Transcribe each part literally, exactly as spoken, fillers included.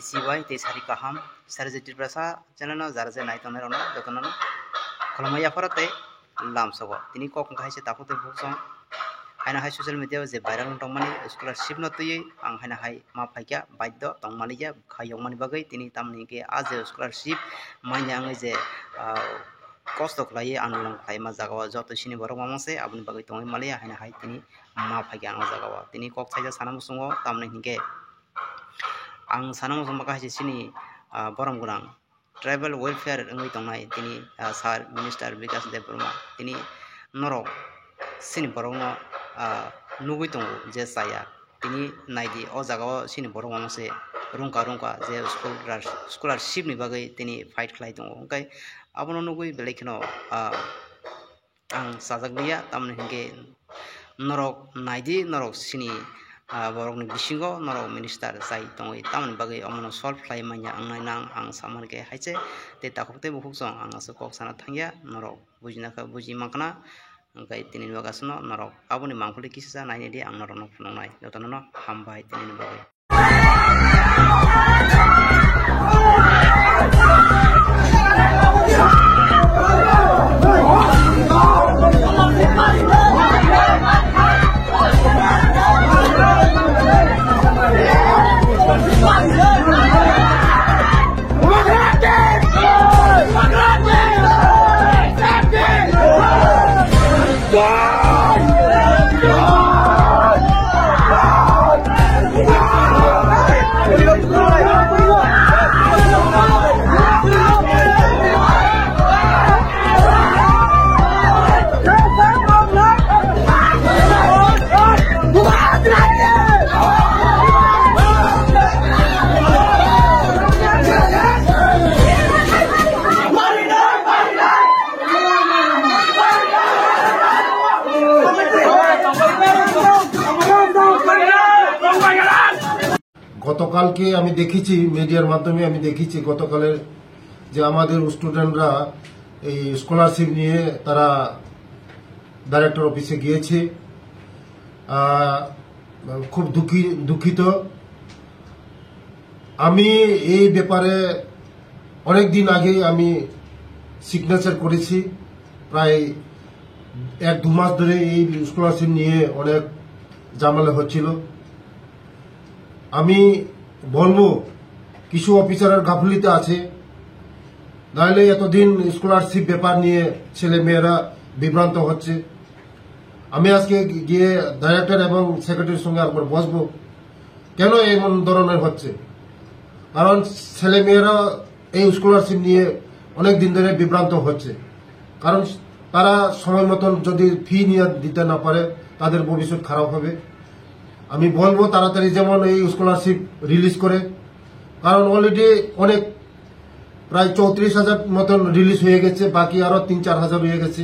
Sibai tei sari kaham, sari je Tiprasa channel no jara je nai tongnai rokno jotono no khulumya yapharo tei lamsogo. Tini kok wngkha hai se takhuk tei bukhuk song. Haino hai social media o je viral wng tongmani scholarship no twiwi ang haino hai ma phaikha, baidho tongmani ya kha yokmani bagwi. Tini tamni hwnkhe a je scholarship manya wngwi je, ah, kosto khlaiwi andolan khlaima jaga o joto chini borok mama se aboni bagwi tongwi maliya haino hai tini ma phaikha ang o jaga o. Tini kok saija sana muchungo tamni hwnkhe ang sana muchung bwkha hai se chini, ah, borom gwnang tribal welfare wngwi tongnai tini, ah, Sir Minister Bikash Debbarma tini norok chini borokno, ah, nugwi tongo je chaya. Tini naidi o jaga o chini borok mama se rungka rungka je school-, scholarship ni bagwi tini fight khlai tongo. Hwnkhe abono nugwi belai kheno, ah, ang chajak liya, tamoni hwnkhe norok naidi, norok chini, ah, borokni bisingo norok minister chai tongwi, tamoni bagwi omono solve khlai manya wngnai nang ang samani khe hai se. Tei takhuk tei bukhuk song ang aswk kok sana thangya, norok bujina kha buji mankha na, hwnkhe tini bagwi aswkno norok aboni mangpili kisa nainai di, ang norokno phunuknai, jotono no hambai tini bagwi. গতকালকে আমি দেখেছি, মিডিয়ার মাধ্যমে আমি দেখেছি, গতকালের যে আমাদের স্টুডেন্টরা এই স্কলারশিপ নিয়ে তারা ডাইরেক্টর অফিসে গিয়েছে। আহ, খুব দুঃখী, দুঃখিত। আমি এই ব্যাপারে অনেক দিন আগে আমি সিগনেচার করেছি। প্রায় এক দু মাস ধরে এই স্কলারশিপ নিয়ে অনেক ঝামেলা হচ্ছিল। আমি বলবো, কিছু অফিসারের গাফিলতি আছে, নাহলে এতদিন স্কলারশিপ ব্যাপার নিয়ে ছেলে মেয়েরা বিভ্রান্ত হচ্ছে। আমি আজকে গিয়ে ডাইরেক্টর এবং সেক্রেটারির সঙ্গে আরেকবার বসবো, কেন এমন ধরনের হচ্ছে। কারণ ছেলে মেয়েরা এই স্কলারশিপ নিয়ে অনেক দিন ধরে বিভ্রান্ত হচ্ছে। কারণ তারা সময় মতন যদি ফি নিয়ে দিতে না পারে, তাদের ভবিষ্যৎ খারাপ হবে। আমি বলবো, তাড়াতাড়ি যেমন এই স্কলারশিপ রিলিজ করে, কারণ অলরেডি অনেক, প্রায় চৌত্রিশ হাজার মতন রিলিজ হয়ে গেছে, বাকি আরো তিন চার হাজার রয়ে গেছে।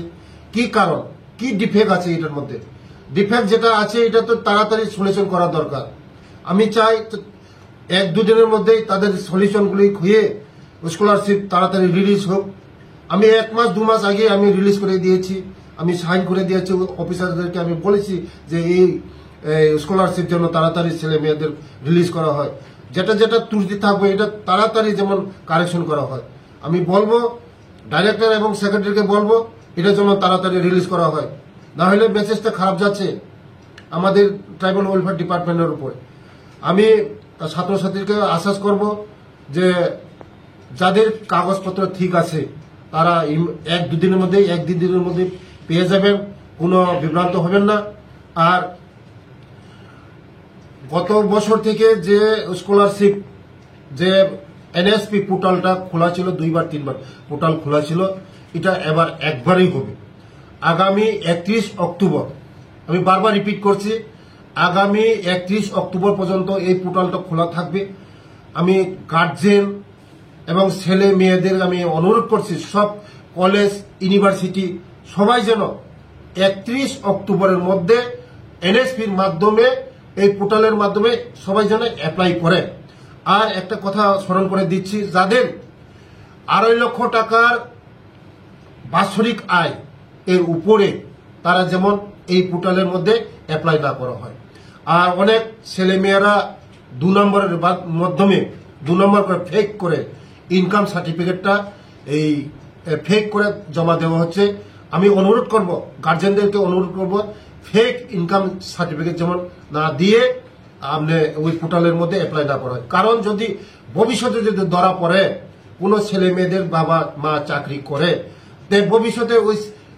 কি কারণ, কি ডিফেক্ট আছে এটার মধ্যে? ডিফেক্ট যেটা আছে, এটা তো তাড়াতাড়ি সলিউশন করা দরকার। আমি চাই তো এক দুদিনের মধ্যেই তাদের সলিউশনগুলি হয়ে স্কলারশিপ তাড়াতাড়ি রিলিজ হোক। আমি এক মাস দু মাস আগে আমি রিলিজ করে দিয়েছি, আমি সাইন করে দিয়েছি, অফিসারদেরকে আমি বলেছি যে এই, এই স্কলারশিপ যেন তাড়াতাড়ি ছেলে মেয়েদের রিলিজ করা হয়। যেটা যেটা ত্রুটি থাকবে, এটা তাড়াতাড়ি যেমন কারেকশন করা হয়। আমি বলবো, ডাইরেক্টর এবং সেক্রেটারিকে বলবো, এটা যেন তাড়াতাড়ি রিলিজ করা হয়, না হলে মেসেজটা খারাপ যাচ্ছে আমাদের ট্রাইবাল ওয়েলফেয়ার ডিপার্টমেন্টের উপরে। আমি ছাত্রছাত্রীকে আশ্বাস করব যে যাদের কাগজপত্র ঠিক আছে, তারা ইম-, এক দুদিনের মধ্যে, এক দুই দিনের মধ্যে পেয়ে যাবেন, কোনো বিভ্রান্ত হবেন না। আর গত বছর থেকে যে স্কলারশিপ, যে এনএসপি পোর্টালটা খোলা ছিল, দুইবার তিনবার পোর্টাল খোলা ছিল, এটা এবার একবারই হবে। আগামী একত্রিশ অক্টোবর, আমি বারবার রিপিট করছি, আগামী একত্রিশ অক্টোবর পর্যন্ত এই পোর্টালটা খোলা থাকবে। আমি গার্জিয়ান এবং ছেলে মেয়েদের আমি অনুরোধ করছি, সব কলেজ, ইউনিভার্সিটি, সবাই যেন একত্রিশ অক্টোবরের মধ্যে এনএসপির মাধ্যমে, এই পোর্টালের মাধ্যমে সবাই যেন অ্যাপ্লাই করে। আর একটা কথা স্মরণ করে দিচ্ছি, যাদের আড়াই লক্ষ টাকার বাৎসরিক আয় এর উপরে, তারা যেমন এই পোর্টালের মধ্যে অ্যাপ্লাই না করা হয়। আর অনেক ছেলেমেয়েরা দু নম্বরের বা-, মাধ্যমে দু নম্বর করে ফেক করে ইনকাম সার্টিফিকেটটা এই ফেক করে জমা দেওয়া হচ্ছে। আমি অনুরোধ করব, গার্জেনদেরকে অনুরোধ করব, ফেক ইনকাম সার্টিফিকেট যেমন না দিয়ে আপনি ওই পোর্টালের মধ্যে অ্যাপ্লাই না করেন। কারণ যদি ভবিষ্যতে যদি ধরা পড়ে, কোনো ছেলে মেয়েদের বাবা মা চাকরি করে, তে ভবিষ্যতে ওই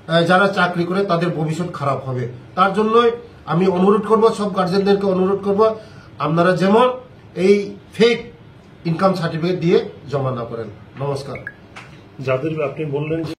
আহ, যারা চাকরি করে তাদের ভবিষ্যৎ খারাপ হবে। তার জন্যই আমি অনুরোধ করব, সব গার্জেনদেরকে অনুরোধ করব, আপনারা যেমন এই ফেক ইনকাম সার্টিফিকেট দিয়ে জমা না করেন। নমস্কার। যাদের আপনি বললেন যে